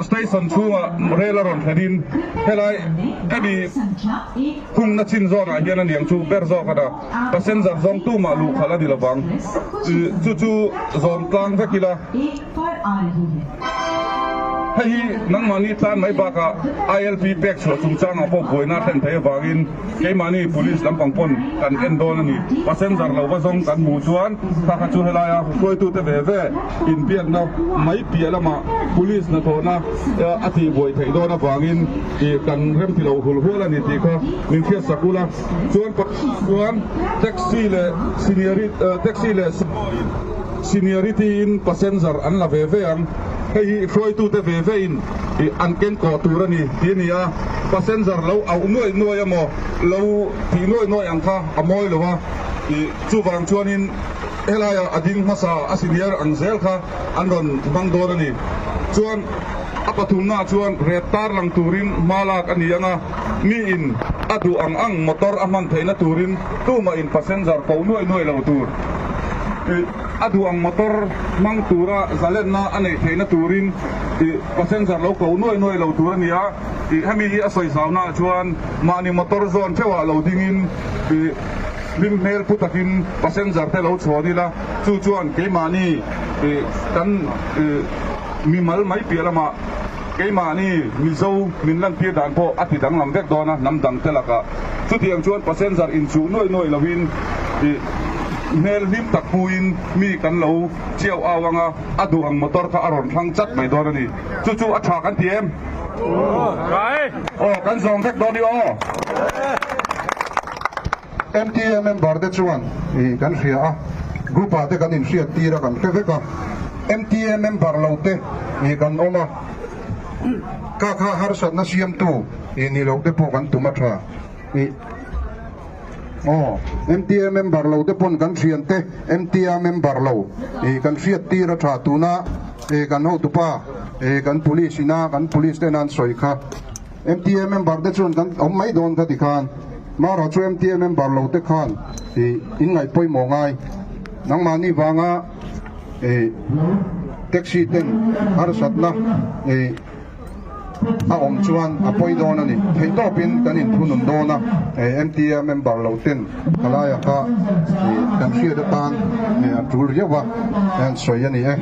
Station chhungah rel a rawn thlenin helai hemi khungna chin zawnah hian a niang chu ber zawk a na. Passenger zawng tumah luh khalh a ni lovang. Chu chu zawm tlang vek ila. Hei hi nangmahni tlan mai bakah ILP pek chhuah chungchangah pawh buaina a thlen theih avangin keimahni police lampang pawn kan en dawn a ni. Passenger lo va zawng kan hmuh chuan kha kha chu helaia hruaitute ve ve inbiakna mai piah lamah police hnathawhna a tihbuai theih dawn avangin kan remti lo hul hual a ni tih kha min hriatsak ula. Chuan chuan taxi leh taxi leh sumo in seniority in passenger an la ve ve ang. Hei hi hruaitute ve ve in an ken kawh tur a ni tih a ni a, passenger lo auh nuaih nuaih emaw lo tih nuaih nuaih ang kha a mawi lo a, chuvang chuanin helaiah a ding hmasa a senior ang zel kha an rawn hmang dawn a ni. Chuan a pathumnaah chuan ret tarlang turin hma lak a ni ang a. Mi in a duh ang ang motor a hman theihna turin tumah in passenger ko nuai nuai lo tur. A duh ang motor hmang tura zalenna a neih theihna turin passenger lo ko nuai nuai lo tur a ni a. Hemi hi a sawi zaunaah chuan mahni motor zawn theuhah lo dingin hlim hmel pu takin passenger te lo chhawn ila, chu chuan keimahni kan mimal mai piah lamah Keimahni Mizo min lantir dan pawh a ti danglam vek dawn a, hnam dangte lakah. Chutiang chuan passenger inchuh nuai nuai loin i hmel hlim tak puiin mi kan lo chiau au ang a, a duh ang motor kha a rawn thlang chat mai dawn a ni. Chu chu a tha kan ti em? Aw, kan zawm vek dawn i aw. MTA member te chuan i kan hria a, group ah te kan inhriat tir a kan hre vek a, MTA member lo te i kan awm a, kha kha harsatna siamtu i ni lo te pawh kan tum a tha i aw MTA member lo te pawn kan thian te MTA member lo i kan hriat tir a tha tuna i kan hotupa i kan police ina kan police tena an sawi kha. MTA member te chuan kan awm mai dawn kha ti khan marawh chu MTA member lo te khan ih in ngaih pawimawh ngai nangmahni vanga ih taxi ten harsatna ih a awm chuan a pawi dawn a ni theih tawpin kan inthunun dawn a MTA member lo ten khalaia kha ih kan hriat atan a tul riau a an sawi a ni e.